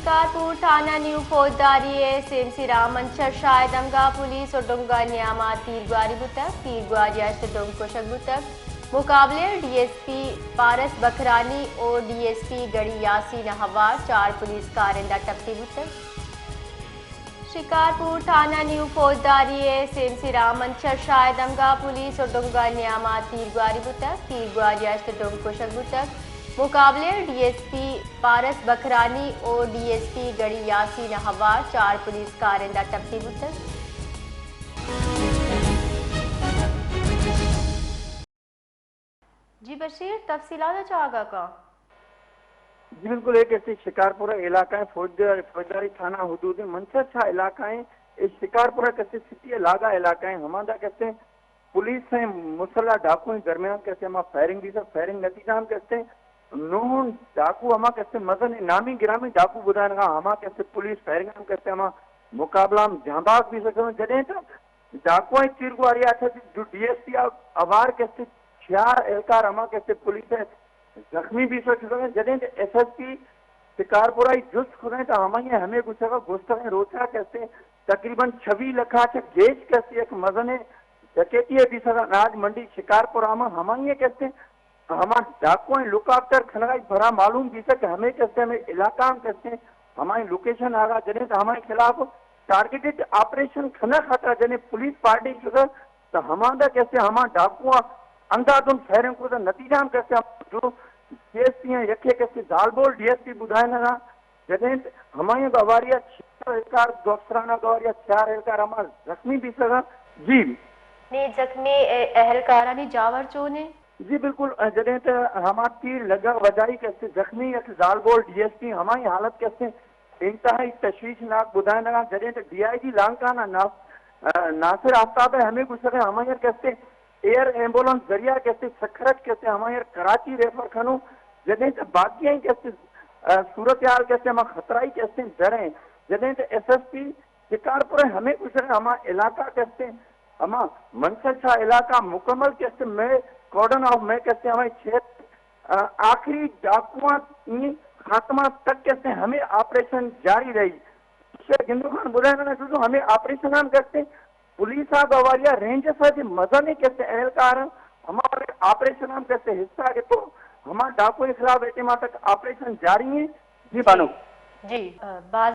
شکارپور تھانہ نیو فوجداری ءِ سیمسی راہ منچر شاہ ءِ دمگا پولیس ءُ ڈنگ ءِ نیاما تیرگواری بوتگ۔ تیرگواری ءَ ہشت ڈنگ کشگ بوتگ۔ مقابلے ءَ ڈی ایس پی پارس بکرانی ءُ ڈی ایس پی گڑھی یاسین ءِ ہوار چار پولیس کارندہ ٹپی بوتگ۔ شکارپور تھانہ نیو فوجداری ءِ سیمسی راہ منچر شاہ ءِ دمگا پولیس ءُ ڈنگ ءِ نیاما تیرگواری بوتگ۔ تیرگواری ءَ ہشت ڈنگ کشگ بوتگ۔ مقابلے ءَ ڈی ایس پی پارس بکرانی ءُ ڈی ایس پی گڑھی یاسین ءِ ہوار چار پولیس کارندہ ٹپی بوتگ۔ جی بشیر، تفصیلات ءَ چہ آگاہ کن۔ جی بالکل، اے کسے شکارپور ءِ علاقہ ایں، فوجدار، فوجداری تھانہ حدود ایں، منچر شاہ علاقہ ایں، اے شکارپور ءِ کسے سٹی ءِ لاگا علاقہ ایں، ہماندا کسے پولیس ایں مسلح ڈاکو ایں درمیان کسے ہما فائرنگ بیثہ، فائرنگ نتیجہ ہم کسے نو ڈاکو ہما کسے مزن ایں، نامی گرامی ڈاکو بدائینگا، ہما کسے پولیس فائرنگ ہم کسے ہما مقابلہ ہم جاں بحق بیثہ، جدیں تہ ڈاکوئیں تیرگواری ءَ چہ دو ڈی ایس پی ءِ ہوار کسے چار اہلکار ہما کسے پولیس ءِ زخمی بیثہ شتگ ایں، جدیں ایس ایس پی شکارپور ءَ جست کتگ ایں تہ ہمائی ءَ ہمے گوشگ ءَ گوستگیں روچ ءَ کسے تقریباً چوی لکھ ءَ چہ گیش کسے یک مزنیں ڈکیتی ءِ بیثہ اناج منڈی شکارپور ءَ، ہمائی ءَ کسے ہما ڈاکوئیں لک آفٹر کنگ ءَ برا معلوم بیثہ کہ ہمے کسے ہمے علاقہ ہم کسے ہمائی لوکیشن آگا، جدیں تہ ہمائی خلاف ٹارگیٹڈ آپریشن کنگ ءِ خاطر جدیں پولیس پارٹی شتہ تہ ہماندا کسے ہما ڈاکواں اندھادھند فائرنگ کتہ، نتیجہ ہم کسے ہم دو ڈی ایس پی ایں، یکے کسے زالبول ڈی ایس پی بدائینگا، جدیں ہمائی گواری ءَ چار اہلکار، دو افسرانہ گواری ءَ چار اہلکار ہما زخمی بیثہ۔ جی۔ نی زخمی اہلکارانی جاور چون ایں؟ جی بالکل، جدیں تہ ہما تیر لگگ ءِ وجہ ءَ کسے زخمی یک زالبول ڈی ایس پی، ہمائی حالت کسے انتہائی تشویشناک بدائینگا، جدیں تہ ڈی آئی جی لانکانہ نا-، ناصر آفتاب ءِ ہمے گوشگ ایں ہمائی کسے ایئر ایمبولینس ذریعہ کسے سکھرٹ کسے ہمائی کراچی ریفر کنوں، جدیں تہ باقی ایں کسے صورتحال کسے ہما خطرہ ئی کسے در ایں، جدیں تہ ایس ایس پی شکارپور ءِ ہمے گوشگ ایں ہما علاقہ کسے ہما منچل شاہ علاقہ مکمل کسے مئے کارڈن آف مئے کسے ہمائی چیک، آ، آخری ڈاکواں ای خاتمہ تک کسے ہمے آپریشن جاری رہی۔ شیخ گندو خان بدائینگا جو ہمے آپریشن ہم کسے پولیس ءِ گواری ءَ رینجرز ءِ جی مزنیں کسے اہلکار ہما آپریشن ہم کسے حصہ گپتو، ہما ڈاکوئیں خلاف اے ٹائم ءَ تک آپریشن جاری ایں۔ جی بانو۔ جی، آ، باز